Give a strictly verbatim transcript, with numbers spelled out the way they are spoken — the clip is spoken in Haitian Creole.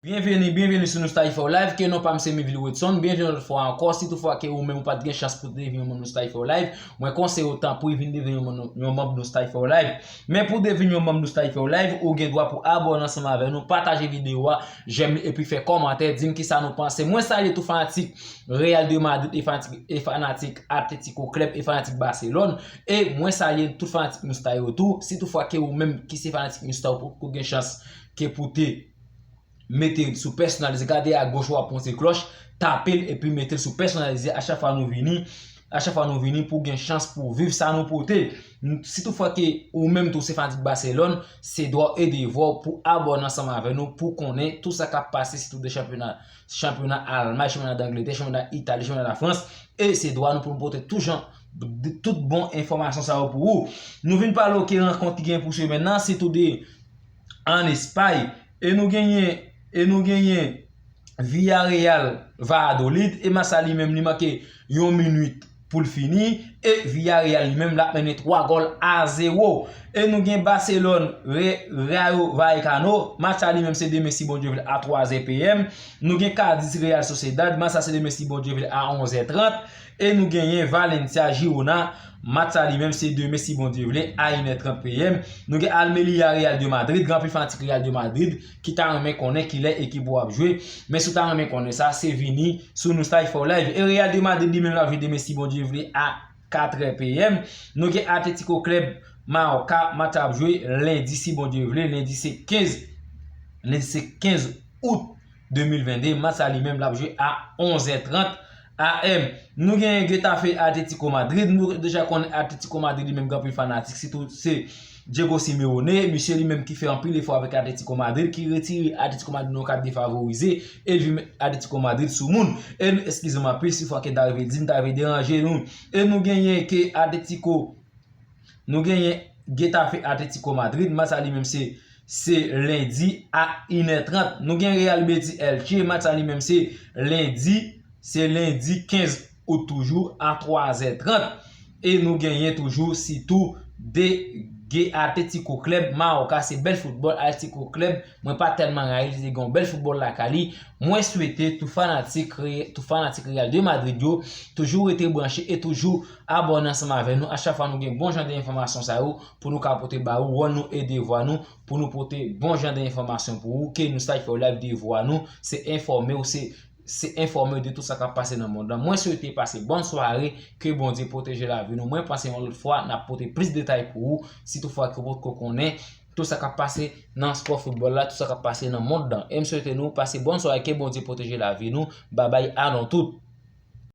Byenveni, byenveni sou Nostalgie for Life, ke non pa m se Mivil Wetson, byenveni yon lòt fwa ankò, si toutfwa ke ou menm ou pa t gen chans pou te vin yon manm Nostalgie for Life, mwen konseye w tanpri vin devyen yon manm yon manm Nostalgie for Life. Men pou devyen yon manm Nostalgie for Life, ou gen dwa pou abòne ansanm avè nou, pataje videyo a, jèm li epi fè kòmantè, di m kisa nou panse. Mwen salye tout fanatik Real de Madrid e fanatik, e fanatik Atletico Club e fanatik Barcelone, e mwen salye tout fanatik Mousta yo tou, si toutfwa ke ou menm ki se fanatik Mousta ou poko gen chans ke pou te mete l sou pèsonalize, gade agoch w ap pran se klòch, tape l epi mete l sou pèsonalize a chak fwa nou vini, a chak fwa nou vini pou gen chans pou viv sa nou pote. Si toutfwa ke ou menm tou se fanatik Barcelone, se dwa w e devwa w pou abòne ansanm avè nou pou konnen tout sa k ap pase sitou de chanpyona, chanpyona Almay, chanpyona Dangletè, chanpyona Itali, chanpyona Lafrans, e se dwa nou pou nou pote tout jan, tout bon enfòmasyon sa yo pou ou. Nou vin pale w ke rankont ki gen pou semèn nan, sitou de ann Espay, e nou genyen, e nou genyen Villarreal Valladolid, e match sa li menm li manke yon minit pou l fini, e Villarreal li menm l ap mennen twa gòl a zewo. E nou gen Barcelone, Re-, Rayo Vallecano, match sa li menm se demen si Bondye vle a twa zè P M. Nou gen Cadiz Real Sociedad, match sa se demen si Bondye vle a onz è trant. E nou genyen Valencia Girona, match sa li menm se demen si Bondye vle a inè trant P M. Nou gen Almeria Real de Madrid, gen anpil fanatik Real de Madrid ki ta renmen konnen kilè ekip ou ap jwe. Men si w ta renmen konnen sa, se vini sou Nostalgie for Life. E Real de Madrid li menm l ap jwe demen si Bondye vle a katrè P M. Nou gen Atletico Club Mallorca, match ap jwe lendi si Bondye vle, lendi se kenz, lendi se kenz out de mil vennde, match sa li menm l ap jwe a onz è trant A M. Nou gen Getafe Atletico Madrid, nou deja konnen Atletico Madrid li menm gen anpil fanatik, sitou se Diego Simeone, misye li menm ki fè anpil efò avèk Atletico Madrid, ki retire Atletico Madrid nan yon kad defavorize, e l vin met Atletico Madrid sou moun. E nou eskize m anpil si fwa ke m ta rive di, m ta rive deranje nou. E nou genyen ke Atletico, nou genyen Getafe Atletico Madrid, match sa li menm se, se lendi a inè trant. Nou gen Real Betis Elche, match sa li menm se lendi, se lendi kenz out toujou a twa zè trant. E nou genyen toujou sitou de Atletico Club Mallorca, se bèl foutbòl Atletico Club, mwen pa tèlman rayi l, se te gen yon bèl foutbòl lakay li. Mwen swete tout fanatik, tout fanatik Real de Madrid yo toujou rete branche e toujou abòne ansanm avè nou a chak fwa nou gen bon jan de enfòmasyon sa yo pou nou ka pote ba ou wòl nou e devwa nou pou nou pote bon jan de enfòmasyon pou ou, ke Nostalgie for Life devwa nou se enfòme w, se se enfòme w de tout sa k ap pase nan mond lan. Mwen swete pase bòn sware, ke Bondye pwoteje lavi nou. Mwen panse yon lòt fwa n ap pote plis detay pou ou, si toutfwa ke w potko konnen tout sa k ap pase nan spò foutbòl la, tout sa k ap pase nan mond lan. E m swete nou pase bòn sware, ke Bondye pwoteje lavi nou. Babay, alon tout.